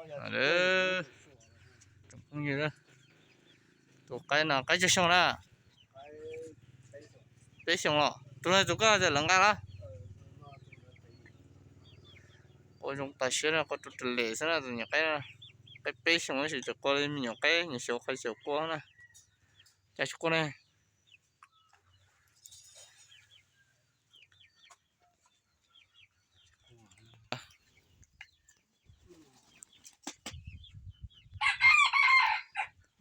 Tsoom phooj ywg, tus qaib no qaib tsawg xyoo na? Peb xyoos los. Tus no tus koj tias lawv nqa los? Qua zoo tas siab na, qua rau raws lem xwb na tus nyuam qaib. Qaib peb xyoos tab sis tseem qua li me nyuam qaib nyuam xyov qhov xyaum qua na. Cas tsis qua ne?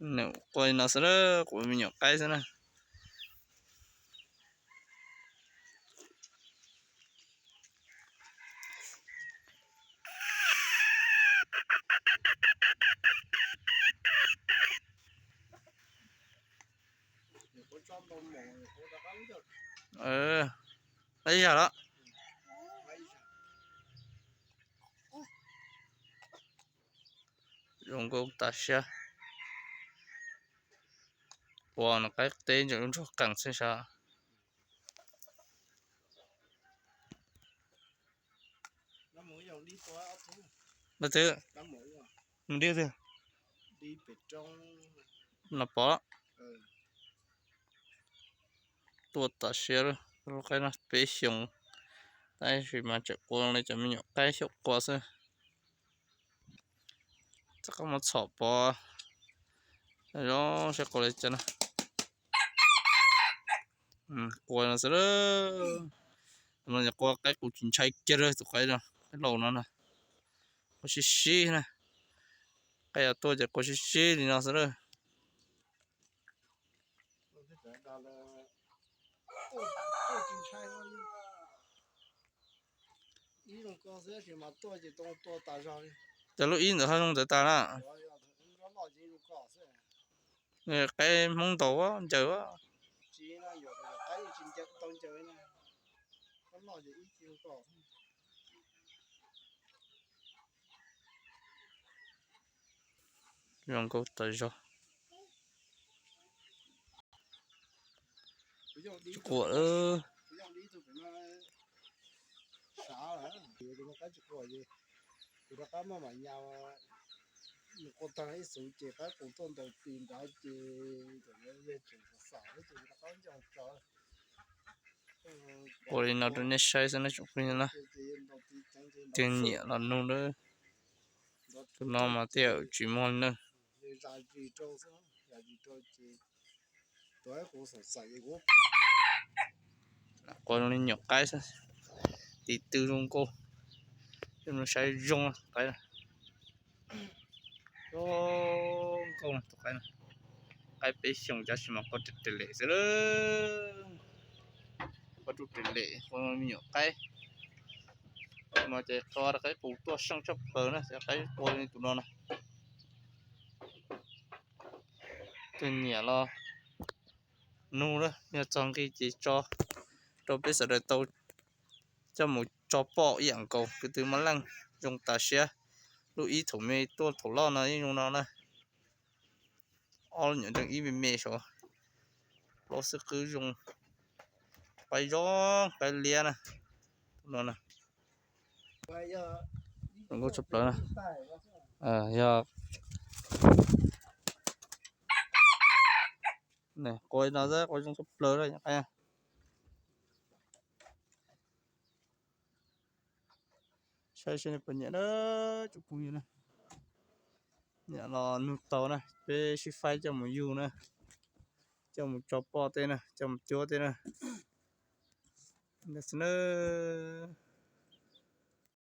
Nws qua li no xwb, qua me nyuam qaib xwb na. Ib zag los. Zoo nkauj tas siab. Ua no qaib teb ntseem lub ntsog qees xwb sav. Leej twg? Mus dib twg? No pom. Tuaj tas siab lub qaib no peb xyoos, tab sis mas tseem qua li cov me nyuam qaib xyaum qua xwb. Txoj qab muab txhom pov zoo saib qua li cas na. Qua no xwb. No ces qua qaib kuv tsis ntshai kiag lawm tus qaib no, qaib laus no na. Qua sib sib na. Qaib yuav tuaj ces qua sib sib li no xwb lawm. Ib zoo ko xwb tab sis mas tuaj ces tuaj tas zog li. Cov lub ib ntawd ho zoo ntawd tas na. Qaib Hmoob ntaus ncaws. Tsis, qaib tsis tau ncaws na. Qaib loj ces ib ci ko. Zoo nkauj tas zog. Tsis quaj. Kuv rov qab maj mam nyas, nws qua tag ib xuv ces qaib qus tuaj ntaus pis nrad ces tseem xam xam ces rov qab nco tso. Ua li no rau nej saib xwb na tsoom phooj ywg na. Tus nyiam los nug na. Tus no mas tej zaum tsis muaj li na. Qua zoo li nyuam qaib xwb, tiv tw zoo nkauj, saib zoo qaib. Zoo nkauj tus qaib, qaib peb xyoos tab sis mas qua raws lem xwb lawm. Qua raws lem, qua me nyuam qaib. No ces qua rau qaib qus tuaj seej tshaj plaws na, qaib qua li tus no na. Tus nyiam los nug na, yog txog nqi ces tso rau peb sawv daws tau coj mus tso poj ib yam nkaus, kwv tw mab leej zoo tas siab. Lub ib thaum me tuaj thaum loj no yeej zoo no na. Ob lub nyuam ntseej ib me me saud, plaub xwb qwb zoo, qaib zoo qaib liab na. Tus no na, zoo nkauj tshaj plaws na. Yog qua no xwb qua zoo tshaj plaws na. Saib seb nej puas nyiam na tsoom phooj ywg na. Nyiam los nug tau na, peb sib faib coj mus yug na, coj mus tso poj tej na, coj mus cuab tej na. Ntawd xwb na.